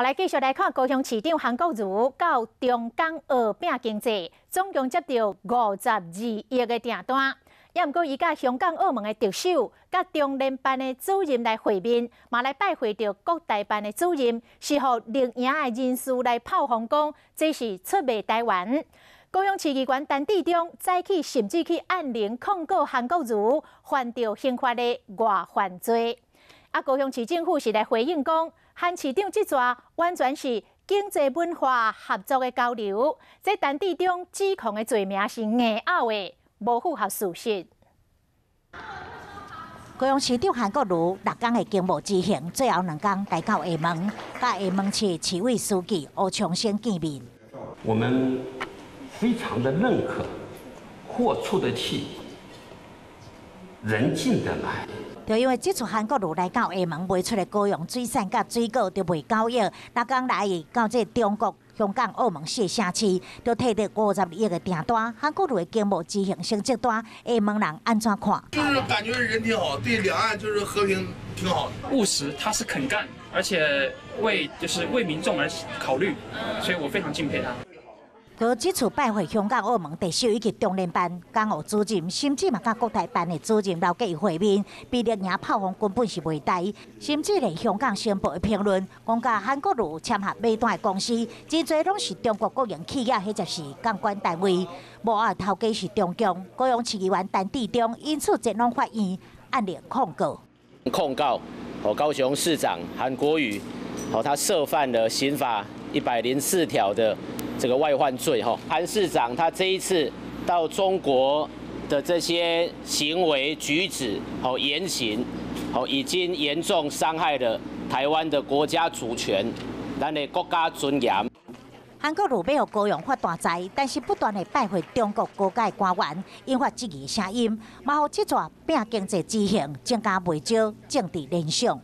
來繼續來看高雄市長韓國瑜到中港澳拚經濟，總共接著52億的訂單。也毋過，伊佮香港、澳門的特首、佮中聯辦的主任來會面，嘛來拜會著國台辦的主任，是予綠營的人士來炮轟講，這是出賣台灣。高雄市議員陳致中早起甚至去按鈴控告韓國瑜犯著刑法的外患罪。啊，高雄市政府是來回應講，韓市長這逝完全是經濟文化合作的交流，這陳致中指控的罪名是硬拗的，無符合事實。高雄市長韓國瑜6天的經貿之行，最後2天來到廈門，佮廈門市市委書記吳長生見面。我們非常的認可，貨出得去，人進得來。就因為這次韓國瑜來到廈門賣出的高雄水產佮水果就賣九億，6天來到這中國、香港、澳門四城市，就提著52億的訂單。韓國瑜的經貿之行成績單，廈門人按怎看？就是感覺人挺好，對兩岸就是和平挺好。務實，他是肯幹，而且為就是為民眾而考慮，所以我非常敬佩他。佮這次拜會香港、澳門特首以及中聯辦港澳主任，甚至嘛佮國台辦的主任劉結會面，被綠營炮轟根本是賣台，甚至連香港星報的評論，講佮韓國瑜簽合買單的公司，真濟攏是中國國營企業或者是監管單位，幕後頭家是中共。高雄市議員陳致中因此前往法院按鈴控告。控告高雄市長韓國瑜，他涉犯了刑法104條的這個外患罪哈，韓市長他這一次到中國的這些行為舉止、好言行，好已經嚴重傷害了台灣的國家主權，咱的國家尊嚴。韓國瑜欲予高雄發大財，但是不斷的拜會中國高階官員，引發質疑聲音，嘛予這逝拚經濟之行增加袂少政治聯想。